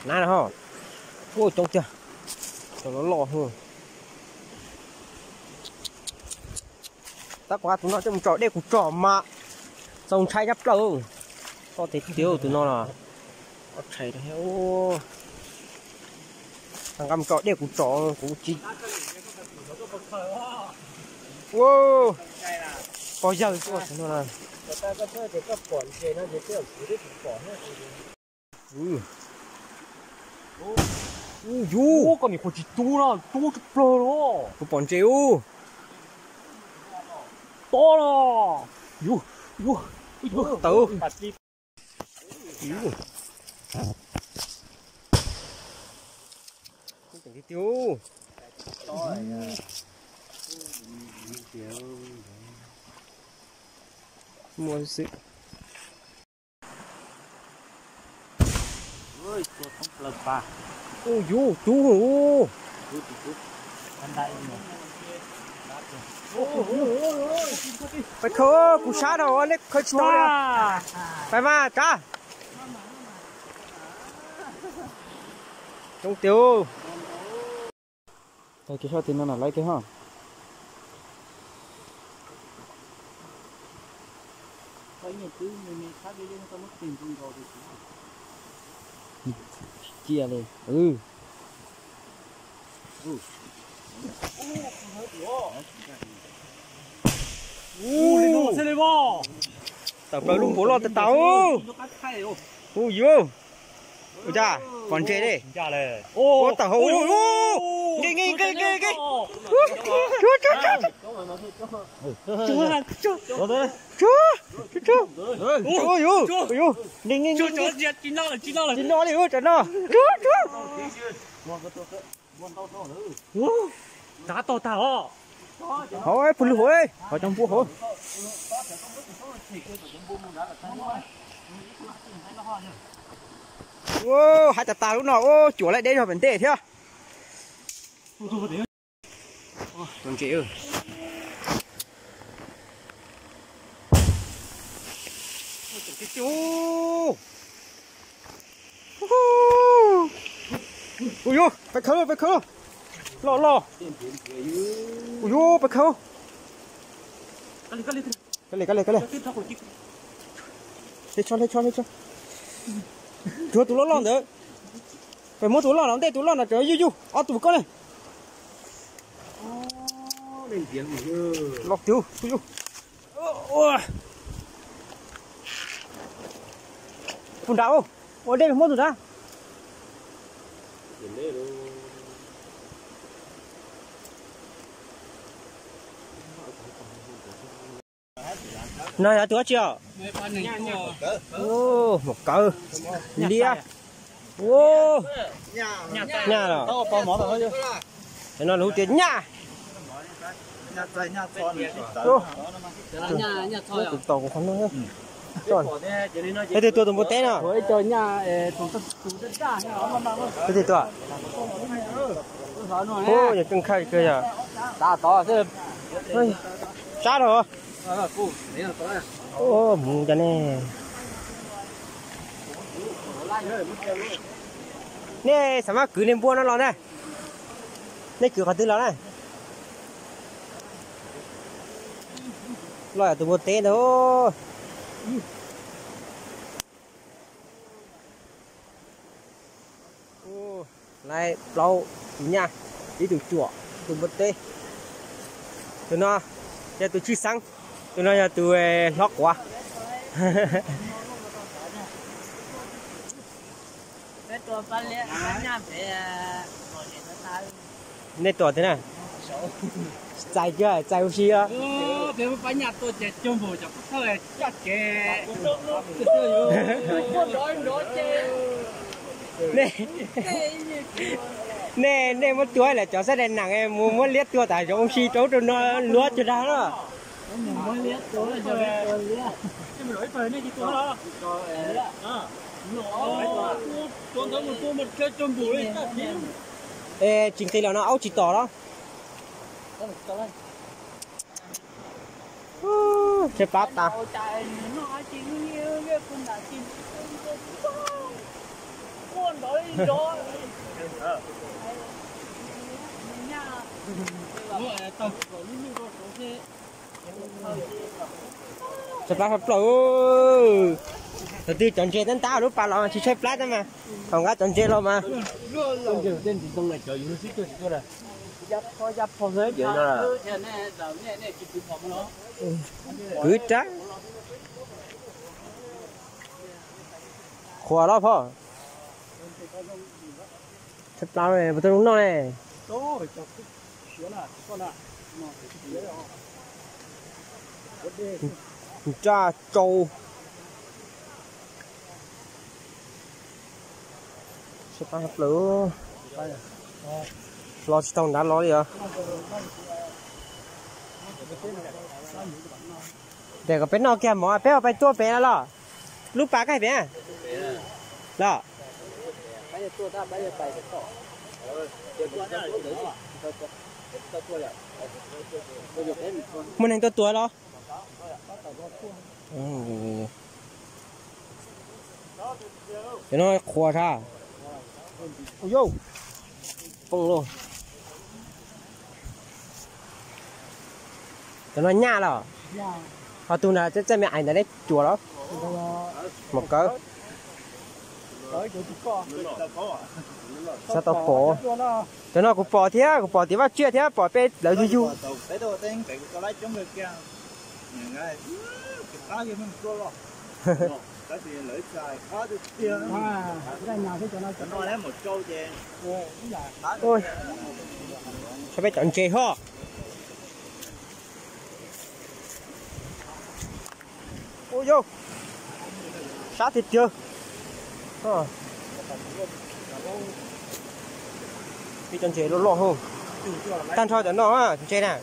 Na ho, ua coob tiag, cov loj loj. Tab kuv tus no coj mus tsom dej kuv tsom mas txaus ntshai tshaj plaws. Toj tiag tiag tus no los txaus ntshai. Nqa mus tsom dej kuv tsom kuv tsis. Pog yawg tuaj no. Ub, yus, koj nim qhuas tsis tub no, tub tshaj plaws los. Kuv pom ntses ub. Tob no. Yus, yus, yus tawv. Muaj xwb. Ub, yus, tub. Pais khaws, kuv sab rau nej khaws tsis tau. Pais mas Tsab. Coob tiag. Tau kev sab tim no na laiv kiag ho. Cia li. Tawm plaws lub npuas loj tas tas. Ub yus. Ua cas pom ntses li. Ua tawm hauv. Nqi nqi nqi nqi nqi. Tsuag tsuag tsuag. Tsuag tsuag tsuag. Nqi nqi nqi. Tsis no li ub tsam no. Tsuag tsuag. Nrab tog tag os. Hov pug lwg hauv, hov cov npua hauv. Hais tas tas lub no ua cuam laij deb zog pem ntej thiab. Ntses. Ua yus, pais khaws, pais khaws. Loj loj. Ua yus, pais khaws. Ka li ka li ka li. Hle tso, hle tso, hle tso. Tsuag tus loj loj ntawd. Peb muab tus loj no ntej, tus loj no tseem yuj yug ob tus koj ne. Loj tiag. Tus nrad, ua dej muab tus nrad. No yog tus dab tsi os? Maum kawv liab. Nyaj no lawv hu tias nyaj. Tus tau kuv qhov no. Leej twg tua tus npua teb no? Leej twg tua? Yog keej khaj kawg yog. Sab rau. Mus cov nej. Nej xav mab kwv niag npua no los na. Nej kwv qhov twg los na? Los yog tus npua teb ntag. Lawv plaub tus nyaj, ib tus cuam, tus npua teb. Tus no yog tus tswj xeeb, tus no yog tus hlob quav. Nej tua twg na? Txais kiag, txais ua si os. Nej, nej muab tua lawm cov sab dais nees mus muab liab tua tas zoov ua si rau ub rau no luab cuag dag na. Es tsis nqis los no aub tsis tom los. Tshaib plab tas. Tshaib plab tshaj plaws. Thaum twg cov ntses tab ntab lub pas los tsis tshaib plab tab mas. Thaum nqa cov ntses los mas. Kwv rab. Qhuas los phoj. Tshaib plab puas tau zoo noj ne. Nraj tsau. Tshaib plab tshaj plaws. Los tsis tau nrad los li os. Ces kom peb noj kiag mov peb ho pais tua pem no los? Lub pas koj hais pem los? Muaj neeg tuaj tua los? Cov no qhuas sas. Poob lauj. Cov no nyaj los? Ho tus na txaj me ais ntawd neb cuam los? Mus kawg. Xav tau pom. Cov no kuv pom thiab, kuv pom tias vaj tsiaj thiab pom peb lawv yug yug. Ua, saib peb cov ntses ho. Ua yau, sab tiag tiag. Peb cov ntses loj loj hauj. Tag nrho cov no ntses na.